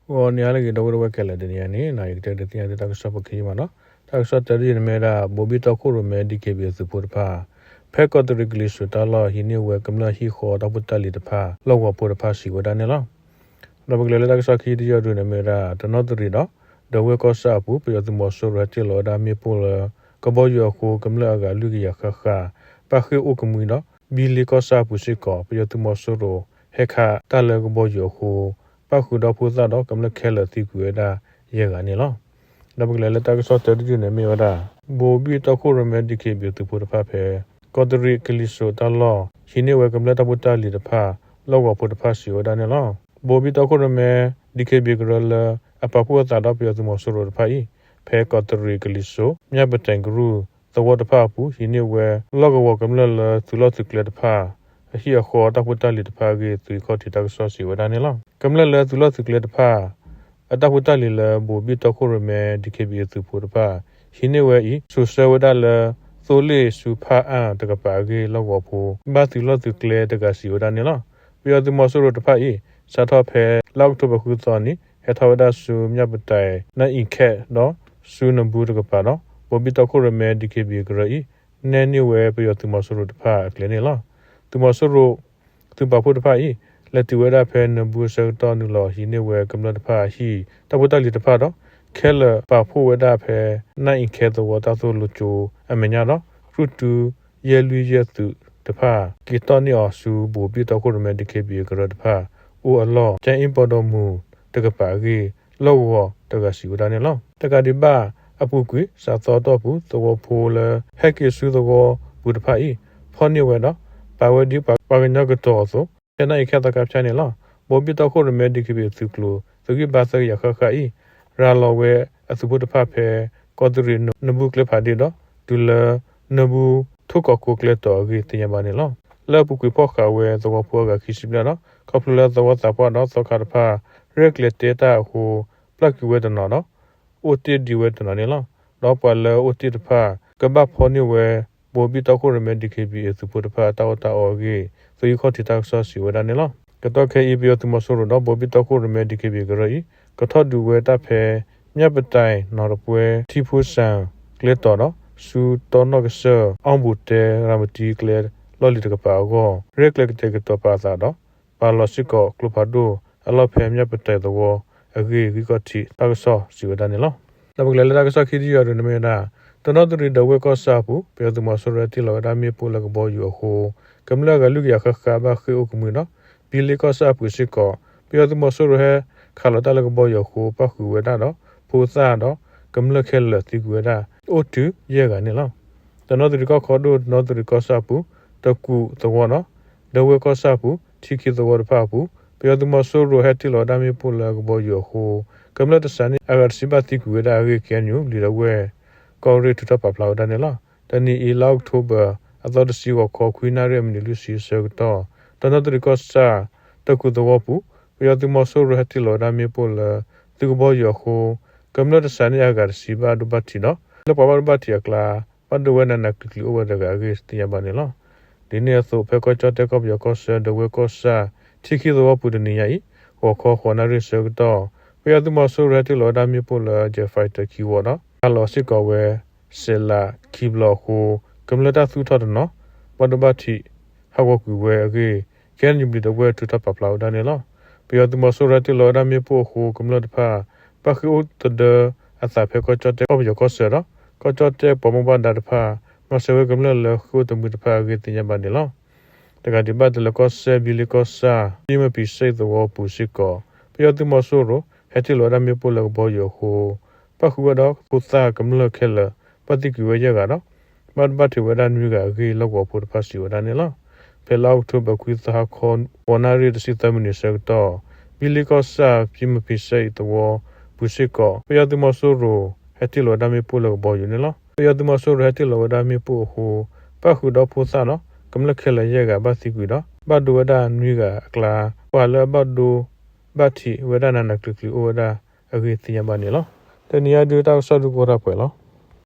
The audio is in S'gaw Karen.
ဂီၤနံၤဟါလၢအဂ့ၤ ဒီပုၢ်ဝဲၢ်ခဲလၢာ်, တနံၤအံၤန့ၣ် ယကတဲဒုးသ့ၣ်ညါသုတၢ်ကစီၣ်ဖိခံယုၢ်မးနီၤ. တၢ်ကစီၣ်တၢတယုၢ်န့ၣ်မ့ၢ်ဝဲဒၣ် ဘိၤဘံၣ်တီခိၣ်ရိၣ်မဲ DKBA သုးဖိတဖၣ် ဖဲကီးတရံးကလံၤစိးတၢ်လီၢ် ဟံးန့ၢ်ဝဲကမျၢၢ်ဟံၣ်ဃီတၢ်ဖိတၢ်လံၤတဖၣ် လီၢ်ကဝီၤဖိတဖၣ်စံးဝဲဒၣ်န့ၣ်လီၤ. ဒီးပကလဲၤလၢတၢ်ကစီၣ်ခံတယုၢ်ဒုန့ၣ်မ့ၢ်ဝဲဒၣ် တနီသရံၣ်ဒီး ဒဝဲၢ်ကီၢ်ဆၣ်အပူၤ ပယီၤသုးမီၤစိရိၤဟဲတ့ၢ်လီၤဝဲဒၣ်မ့ၣ်ပိၢ်လၢ ကဘီယူၤအဃိ ကမျၢၢ်အဂၤလွံၢ်ကယၤဃၣ်ဃၣ် ဘၣ်ဃ့ၢ်အိၣ်ကမှံဒီး ဘံလ့ကီၢ်ဆၣ်အပူၤစ့ၢ်ကီး ပယီၤသုးမီၤစိရိၤဟဲခးတၢ်လၢကဘီယူၤအဃိ ပၣ်ဃုာ်ဒီးဖိသၣ်ဒီးကမျၢၢ်ခဲလၢာ်သံကွံာ်ဝဲဒၣ်ယဲၢ်ဂၤန့ၣ်လီၤ. ဒီးပကလဲၤလၢတၢ်ကစီၣ်တၢတယုၢ်န့ၣ်မ့ၢ်ဝဲဒၣ် ဘိၤဘံၣ်တီခိၣ်ရိၣ်မဲ DKBA သုးဖိတဖၣ်ဖဲ ကီးတရံးကလံၤစိးတၢ်လီၢ် ဟံးန့ၢ်ဝဲကမျၢၢ်တၢ်ဖိတၢ်လံၤတဖၣ် လီၢ်ကဝီၤဖိတဖၣ်စံးဝဲဒၣ်န့ၣ်လီၤ. ဘိၤဘံၣ်တီခိၣ်ရိၣ်မဲ DKBA ကရၢလၢ အပာ်ဖှိၣ်အသးဒီးပယီၤသုးမီၤစိရိၤတဖၣ်အံၤ ဖဲကီးတရံးကလံၤစိး မၠၣ်ပတဲာ်ကရူၢ် သဝီတဖၣ်အပူၤ ဟံးန့ၢ်ဝဲ လီၢ်ကဝီၤကမျၢၢ်လၢသုးလီၢ်သုးကျဲတဖၣ် အဟံၣ်အဃီတၢ်ဖိတၢ်လံၤတဖၣ်အဂ့ၢ် သုးခီၣ်ထံးတၢ်ကစီၣ်စံးဝဲဒၣ်န့ၣ်လီၤ. ကမျၢၢ်လၢသုးလီၢ်သုးကျဲတဖၣ် အတၢ်ဖိတၢ်လံၤလၢ ဘိၤဘံၣ်တီခိၣ်ရိၣ်မဲ DKBA သုးဖိတဖၣ် ဟံးန့ၢ်ဝဲအံၤ စိာ်ဆှၢဝဲဒၣ်လၢ သိလ့ၣ်စူဖၣ်အၣ်တကပၤအဂ့ၢ် လီၢ်ကဝီၤဖိ ဘၣ်သုးလီၢ်သုးကျဲတဂၤစံးဝဲဒၣ်န့ၣ်လီၤ. ပယီၤသုးမီၤစိရိၤတဖၣ်အံၤ စးထီၣ်ဖဲလါအီးကထိဘၢၣ်ဃုသီနံၤ ဟဲထီၣ်ဝဲဒၣ်ဆူ မၠၣ်ပတဲာ် နၢအံၤခဲဒီး ဆူနဘူးတကပၤဒီး ဘိၤဘံၣ်တီခိၣ်ရိၣ်မဲ DKBA ကရၢအံၤ နဲၣ်န့ၢ်ဝဲပယီၤသုးမီၤစိရိၤတဖၣ်အကျဲန့ၣ်လီၤ. သုးမီၤစိရိၤ သုးပာ်ဖှိၣ်တဖၣ်အံၤ လဲၤတုၤဝဲဒၣ်ဖဲနဘူးအဆၢကတီၢ်နုာ်လီၤ ဟံးန့ၢ်ဝဲကမျၢၢ်တဖၣ်အဟံၣ် တၢ်ဖိတၢ်လံၤတဖၣ်ဒီး ခဲလၢာ်ပာ်ဖှိၣ်ဝဲဒၣ်ဖဲ နၢအံၤခဲသဝီတၢ်သိၣ်လိကၠိအမဲာ်ညါဒီး ကြုၢ်တုယဲၢ်လွံၢ်ယဲၢ်သုးတဖၣ် က့ၤတီၢ်န့ၢ်အီၤဆူ ဘိၤဘံၣ်တီခိၣ်ရိၣ်မဲ DKBA ကရၢတဖၣ် အိၣ်အလီၢ် ကၠဲအ့ပီဒီမူၤတကပၤအဂ့ၢ် လီၢ်ကဝီၤတဂၤစံးဝဲဒၣ်န့ၣ်လီၤ. တကးဒံးဘၣ်အပူၤကွံာ် စးသီတီၢ်ပူၤ သဝီဖိလၢ ဟဲက့ၤဆူသဝီပူၤတဖၣ်အံၤ ဖီၣ်န့ၢ်ဝဲဒီး ပာ်ဝဲဒ်ပှၤကညီကတီၤအသိး ဖဲနၢအံၤခဲသီခါဖၠါန့ၣ်လီၤ. ဘိၤဘံၣ်တီခိၣ်ရိၣ်မဲ DKBA သုးကျိၤ သုးဂံၢ်ဘါသၢကယၤဃၣ်ဃၣ်အံၤ ရၤလီၤဝဲအသုးဖိတဖၣ်ဖဲ ကီးတရံးနဘူးကျဲဖးဒ့ဒီး တုၤလၢ နဘူးထိၣ်ကီးကိကျဲတီၤအဂ့ၢ်သ့ၣ်ညါဘၣ်န့ၣ်လီၤ. လၢအပူၤကွံာ်ဖီၣ်ဃာ်ဝဲသဝီဖိအဂၤခံဆံဘျဲၣ်ဒီး ခီဖျိလၢသဝီသးပှၢ်ဒီးသီခါတဖၣ် ရဲၣ်ကျဲၤတဲတၢ်အဃိ ပျၢ်ကွံာ်ဝဲတနီၤဒီး အိၣ်တ့ၢ်ဒံးဝဲတနီၤန့ၣ်လီၤ. ဒီးပှၤလၢအအိၣ်တ့ၢ်တဖၣ် ကဘၣ်ဖီၣ်န့ၢ်ဝဲ ဘိၤဘံၣ်တီခိၣ်ရိၣ်မဲ DKBA သုးဖိတဖၣ်အတၢ်အီၣ်တၢ်အီအဂ့ၢ် သုးဂံၢ်ခီၣ်ထံးတၢ်ကစီၣ်စံးဝဲဒၣ်န့ၣ်လီၤ. ကတီၢ်ခဲအံၤ ပယီၤသုးမီၤစိရိၤဒီး ဘိၤဘံၣ်တီခိၣ်ရိၣ်မဲ DKBA ကရၢအံၤ ကထီၣ်ဒုးဝဲတၢ်ဖဲ မၠၣ်ပတဲာ်နီၣ်တပှဲၤ ထံဖိစၣ်ကျဲတီၤဒီး ဆူတီနီၣ်ကစၢၢ် အီၣ်ဘူးတဲ ရၤမတံကျဲ လီၢ်လံၤတကပၤအဂီၢ် ရဲၣ်ကျဲၤကတဲာ်ကတီၤပာ်အသးဒီး ပာ်လီၤစ့ၢ်ကီးကျိဖးဒိၣ်အလီၢ်ဖဲမၠၣ်ပတဲာ်သဝီအဂ့ၢ် ဂံၢ်ခီၣ်ထံးတၢ်ကစီၣ်စံးဝဲဒၣ်န့ၣ်လီၤ. ဒီးပကလဲၤလၢတၢ်ကစီၣ်ခံတယုၢ်အံၤန့ၣ်မ့ၢ်ဝဲဒၣ် တနီသရံၣ်ဒီးဝဲၢ်ကီၢ်ဆၣ်အပူၤ ပယီၤသုးမီၤစိရိၤဟဲတ့ၢ်လီၤဝဲဒၣ်မ့ၣ်ပိၢ်လၢကဘီယူၤအဃိ ကမျၢၢ်အဂၤလွံၢ်ကယၤဃၣ်ဃၣ်ဘၣ်ဃ့ၢ်အိၣ်ကမှံဒီး ဘံလ့ကီၢ်ဆၣ်အပူၤစ့ၢ်ကီး ပယီၤသုးမီၤစိရိၤဟဲခးလီၤတၢ်လၢကဘီယူၤအဃိ ပၣ်ဃုာ်ဝဲဒၣ်ဒီး ဖိသၣ်ဒီး ကမျၢၢ်ခဲလၢာ်သံကွံာ်ဝဲဒၣ် အိၣ်တုၤယဲၢ်ဂၤန့ၣ်လီၤ. တနီသရံၣ်ကီၢ်ခီဒိၣ် တနီသရံၣ်ကီၢ်ဆၣ်အပူၤ တကူးသဝီဒီး ဒီးဝဲၢ်ကီၢ်ဆၣ်အပူၤ ထံခံသဝီတဖၣ်အပူၤ ပယီၤသုးမီၤစိရိၤဟဲတ့ၢ်လီၤဝဲဒၣ်မ့ၣ်ပိၢ်လၢကဘီယူၤအဃိ ကမျၢၢ်တစးန့ၣ် အဂၤတဆံဘၣ်သံကွံာ်ဝဲဒၣ်အဂ့ၢ် KNU ဘျံးဒဝဲၢ်ကီၢ်ရ့ၣ်ထုးထီၣ်ပာ်ဖျါဝဲဒၣ်န့ၣ်လီၤ. တနံၤအံၤ လါအီးကထိဘၢၣ် အသီတဆံ ဂီၤခီခွံနၣ်ရံၣ်အမံးနံးလွံၢ်ဆံအဆၢကတီၢ် တနီသရံၣ်ကီၢ်ဆၣ် တကူးသဝီပူၤ ပယီၤသုးမီၤစိရိၤဟဲတ့ၢ်လီၤဝဲဒၣ်မ့ၣ်ပိၢ်လၢ သုးကဘီယူၤအဃိ ကမျၢၢ်တစးန့ၣ်အဂၤတဆံဘၣ်ဒိဘၣ်ထံးဒီး လၢပှၤဘၣ်ဒိဘၣ်ထံးအကျါ ဘၣ်ဒိဝဲနးနးကျံၤကျံၤအိၣ်ဝဲတဂၤအဂ့ၢ်သ့ၣ်ညါဘၣ်န့ၣ်လီၤ. ဒ်န့ၣ်အသိး ဖဲကီၢ်ကၠီၣ်တဲၣ်ကီၢ်ပယီၤကီၢ်ဆၢ ဒီးဝဲၢ်ကီၢ်ဆၣ် ထံခံသဝီပူၤတနံၤညါအံၤ ဂီၤခီဃိးနၣ်ရံၣ်အဆၢကတီၢ် ပယီၤသုးမီၤစိရိၤဟဲတ့ၢ်လီၤဝဲဒၣ်မ့ၣ်ပိၢ်လၢ Jet Fighter ခံဝီဒီး ခးလီၤစ့ၢ်ကီးဝဲ စဲးလးခံဘျီအဃိ ကမျၢၢ်တၢ်သူၣ်ထီၣ်တနီၤ ဘၣ်ဒိဘၣ်ထံး ဟးဂီၤကွံာ်ဝဲအဂ့ၢ် KNU ဘျံးဒဝဲၢ်ထုးထီၣ်ပာ်ဖျါဝဲဒၣ်န့ၣ်လီၤ. ပယီၤသုးမီၤစိရိၤဟဲတ့ၢ်လီၤဝဲဒၣ်မ့ၣ်ပိၢ်အဃိ ကမျၢၢ်တဖၣ် ဘၣ်ဃ့ၢ်အိၣ်သဒၢအသးဖဲကီၢ်ကၠီၣ်တဲၣ်ကီၢ်ပယီၤကီၢ်ဆၢဒီး ကီၢ်ကၠီၣ်တဲၣ်ပှၤဘၣ်မူဘၣ်ဒါတဖၣ် မၤစၢၤဝဲကမျၢၢ်လၢဃ့ၢ်အိၣ်တမှံတဖၣ်အဂ့ၢ်သ့ၣ်ညါဘၣ်န့ၣ်လီၤ. တကးဒံးဘၣ် တလၢၤကီၢ်စဲၣ် ဘံလ့ကီၢ်ဆၣ် ပံမပံၤစ့ၣ်သဝီပူၤစ့ၢ်ကီး ပယီၤသုးမီၤစိရိၤ ဟဲတ့ၢ်လီၤဝဲဒၣ်မ့ၣ်ပိၢ်လၢကဘီယူၤအဃိ ပၣ်ဃုာ်ဝဲဒီးဖိသၣ်ကမျၢၢ်ခဲလၢာ် ဘၣ်သံကွံာ်ဝဲယဲၢ်ဂၤဒီး ဘၣ်ဒိဘၣ်ထံးဝဲဒၣ်နွံဂၤအဂ့ၢ် လီၢ်ကဝီၤဖိတဖၣ်စံးဝဲဒၣ်န့ၣ်လီၤ. ဖဲလါအီးကထိဘၢၣ်ခွံသီဟါခီ ဃိးနၣ်ရံၣ်တဆံသၢမံးနံးအဆၢကတီၢ် ဘံလ့ကီၢ်ဆၣ် ပံမပံၤစ့ၣ်သဝီပူၤစ့ၢ်ကီး ပယီၤသုးမီၤစိရိၤ ဟဲတ့ၢ်လီၤဝဲဒၣ်မ့ၣ်ပိၢ်လၢကဘီယူၤန့ၣ်လီၤ. ပယီၤသုးမီၤစိရိၤဟဲတ့ၢ်လီၤဝဲဒၣ်မ့ၣ်ပိၢ်အဃိ ပၣ်ဃုာ်ဒီးဖိသၣ်ဒီး ကမျၢၢ်ခဲလၢာ်ယဲၢ်ဂၤဘၣ်သံကွံာ်ဒီး ဘၣ်ဒိဝဲဒၣ်နွံဂၤအကျါ ပှၤလၢအဘၣ်ဒိဘၣ်ထံးဝဲဒၣ်နးနးကျံၤကျံၤအိၣ်ဝဲဒၣ်အဂ့ၢ်သ့ၣ်ညါဘၣ်န့ၣ်လီၤ. တနံၤအံၤဒုးတၢ်ကစီၣ်ဒုးကအိၣ်ထီၣ်ပှဲၤလီၤ.